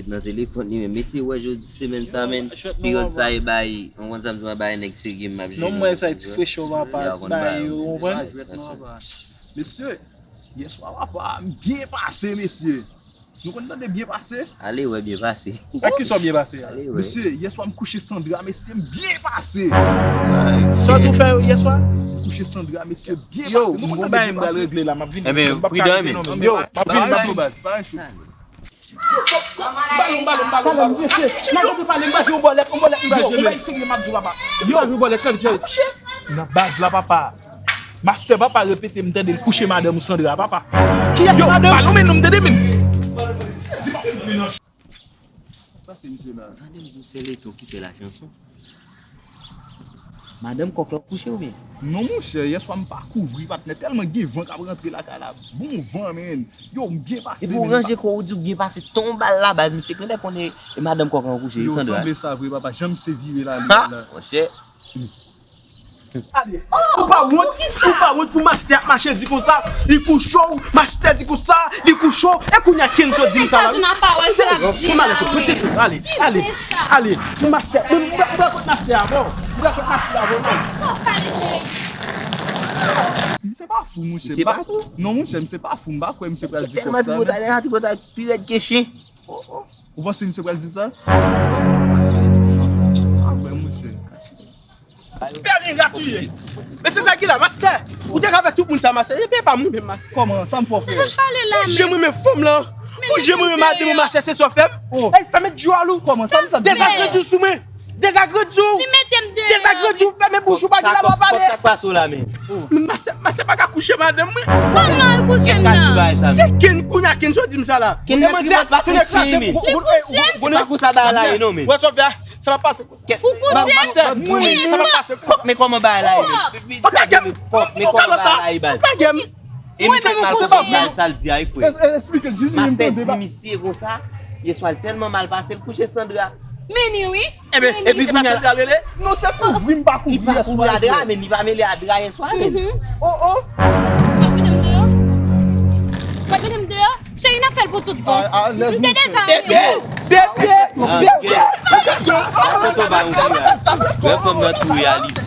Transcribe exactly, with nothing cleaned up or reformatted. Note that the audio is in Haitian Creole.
Nan telefòn li menm. Mesye, wè jodi semèn sa, menn. Peryòd sa e bay, ou konn sa m di, bay nèg serye m ap jere. Non, mwen sa e ti frecho papa, ti bay yo, ou konprann? Mesye, yèswa papa, m byen pase, mesye. Nou konn tande byen pase? Ale wè byen pase. Ak kisa w byen pase a? Ale wè. Mesye, yèswa m kouche Sandra, mesye, m byen pase. Sa w tou fè yèswa? M kouche Sandra, mesye, byen pase. Yo, m gon bagay m pral regle la, m ap vini. Ebyen, pridan, men. Yo, m ap vini, m ap vini. Baz, pa yon chou. Balon, balon, balon, balon. Mesye, nan kote pale, m baje yon bòlèt, yon bòlèt, m baje, yon bagay serye, m ap di w, papa. Yo, yon bòlèt, fè l, fè l. Nan baz la, papa. Mastè papa repete, m tande l kouche madanm ou Sandra, papa. Kiyès madanm? Yo, balon, men non, m tande, men. Sa se misye la. Tande m di w, se Leto ki fè la chanson. Madanm kòk la kouche oubyen? Non, monchè, yèswa m pa kouvri, patnè, tèlman gen van k ap rantre lakay la. Bon van, men. Yo, m byen pase, men. Epi w ranje kò w, ou di w byen pase, ton bal la baz, misye genlè konnen e madanm kòk lan kouche, Sandra. Yo, sanble sa vre, papa, jan misye vire la, li la. Monchè. Ale, ou pa wont, ou pa wont pou mastè ap mache di konsa, li kouche w, mastè di konsa, li kouche w, e kounye a Kenzo di m sa la. Sa joun ap pawòl sa l ap di la, wi. Ale, ale, ale, pou mastè, m, m, m pral kot mastè a, bon, m pral kot mastè a, bon, non. Misye pa fou, monchè. Misye pa fou? Non, monchè, misye pa fou, m pa kwè misye pral di kòk sa, men. Tèlman tripotay, tripotay pi rèd ke chen. Oh, oh. Ou panse misye pral di sa? Ah, vre, monchè. Pè li ratouye. Men se sa ki la, mastè. Ou te ka fè tout moun sa, mastè. E pye pa m wi menm, mastè. Kòman? Sa m fè w, frè? Pou jan m renmen fanm lan. Pou jan m renmen madanm ou, mastè, se sa w fè m. Oh. Ey, fèmen djòl ou. Kòman? Sa m sa di? Dezagrandi w sou mwen. Dezagrandi w. Li mete m deyò. Dezagrandi w, fèmen bouch ou, pa gen la dwa pale. Sa k pase w la, men? Men mastè, mastè pa ka kouche madanm mwen. Kòman l kouche m nan? Se Ken kounye a, Ken sot di m sa la. Ken nan ki mòd pase chen, men? Li kouche? Li pa konsa bagay la ye non, men. Wè, Sofia, sa pa pase. Ou kouche? Mwen menm sa pa pase. Fòk men kòman bagay la ye. Fòk lage m. Fòk men kòman bagay la ye, baz. Fòk lage m. E misye mal konprann sa l di a, wi, frè. Mastè di misye konsa, yèswa l tèlman mal pase, l kouche Sandra. Men ni wi. Ebyen, epi kounye a Sandra rele? Non, se kouvri m pa kouvri yèswa. Li pa kouvri a dra, men li pa mele a dra yèswa, men. Oh, oh. Ou pa mete m deyò? Ou pa mete m deyò? Cheri, n ap fè l pou tout bon. M te deja renmen w. Bebe, bebe, bebe. Gad kote w bay yon kou a. Gad fanm nan tou reyalis.